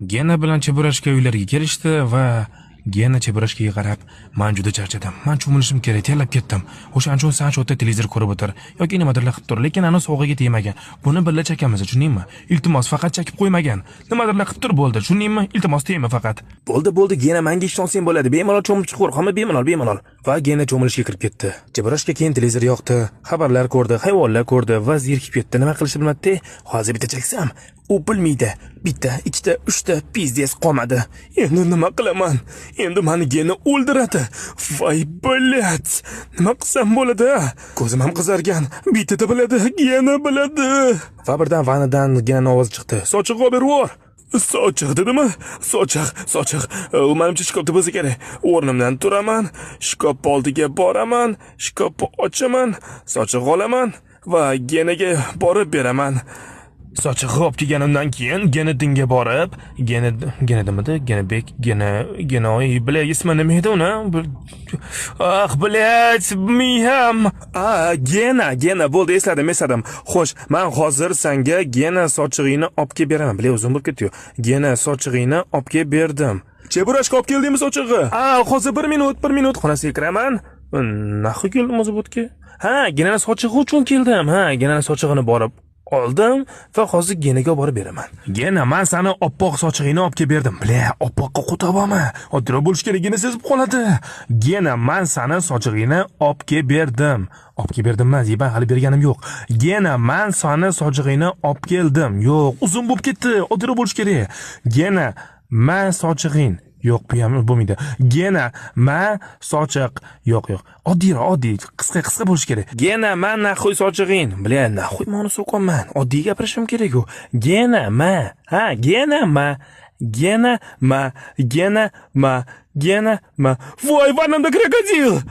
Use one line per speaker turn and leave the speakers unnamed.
Gena bilan Cheburashka uylariga kelishdi va Gena Cheburashkaga qarab, "Men juda charchadim. Men cho'milishim kerak, terlab ketdim. O'shaning uchun san shu yerda televizor ko'rib o'tir yoki nimadirlar qilib tur, lekin ani sovug'iga tegmagan. Buni birga chakamiz, tushundingmi? Iltimos, faqat chakib qo'ymagan. Nimadirlar qilib tur, bo'ldi, tushundingmi? Iltimos, tegma faqat." Bo'ldi, bo'ldi, Gena, menga ishonsang bo'ladi. Bemalol cho'milib chiqaver, hamma bemalol, bemalol. Va Gena cho'milishga kirib ketdi. Cheburashka keyin televizor yoqdi, xabarlar ko'rdi, hayvonlar ko'rdi va zerikib ketdi. Nima qilishni bilmadi. Hozir bitta chaksam, u bilmaydi. Bitta, ikkita, uchta, пиздец, qolmadi. Endi nima qilaman? Endi mani Gena o'ldiradi. Voy, блядь. Nima qilsam bo'ladi? Ko'zim ham qizargan. Bittada biladi, Gena biladi. Va birdan vanadan Genani ovozi chiqdi. "Sochiq olib bervor." Sochiq dedimi? Sochiq, sochiq. U manimcha shkafda bo'lsa kerak. O'rnimdan turaman, shkaf oldiga boraman, shkafni ochaman, sochiq olaman va Genaga borib beraman. Sochig'i olib kelganimdan keyin Gena dinga borib, Gena, Gena nimada? Genabek, Gena, Gena, oy, бля, ismi nima edi uni? Ah, блядь, miyam. A, Gena, Gena, bo'ldi, esladim, esladim. Xo'sh, men hozir senga, Gena, sochig'ingni olib kelib beraman. Бля, uzun bo'lib ketdi-yu. Gena, sochig'ingni olib kelib berdim. Cheburashka, olib keldingmi sochig'i? A, hozir bir minut, bir minut, xonasiga kiraman. Нахуй keldim o'zi bu yerga? Ha, Genani sochig'i uchun keldim. Ha, Genani sochig'ini borib oldim va hozir Genaga borib beraman. Gena, men sani oppoq sochig'ingni olib kelib berdim. Бля, oppoqqa qo'taq bormi? Oddiyroq bo'lish kerak, Gena sezib qoladi. Gena, men sani sochig'ingni olib kelib berdim. Olib kelib berdim emas, ben hali berganim yo'q. Gena, men sani sochig'ingni olib keldim. Yo'q, uzun bo'lib ketdi. Oddiyroq bo'lish kerak. Gena, men sochig'ing. Yo'q, bu ham bo'lmaydi. Gena, ma sochiq. Yo'q, yo'q. Oddiyroq, oddiy, qisqa qisqa bo'lishi kerak. Gena, ma нахуй sochig'ing. Бля, нахуй mani so'qonman. Oddiy gapirishim kerak-ku. Gena, ma. Ha, Gena, ma. Gena, ma. Gena, ma. Gena, ma. Voy, vannamda krokodil!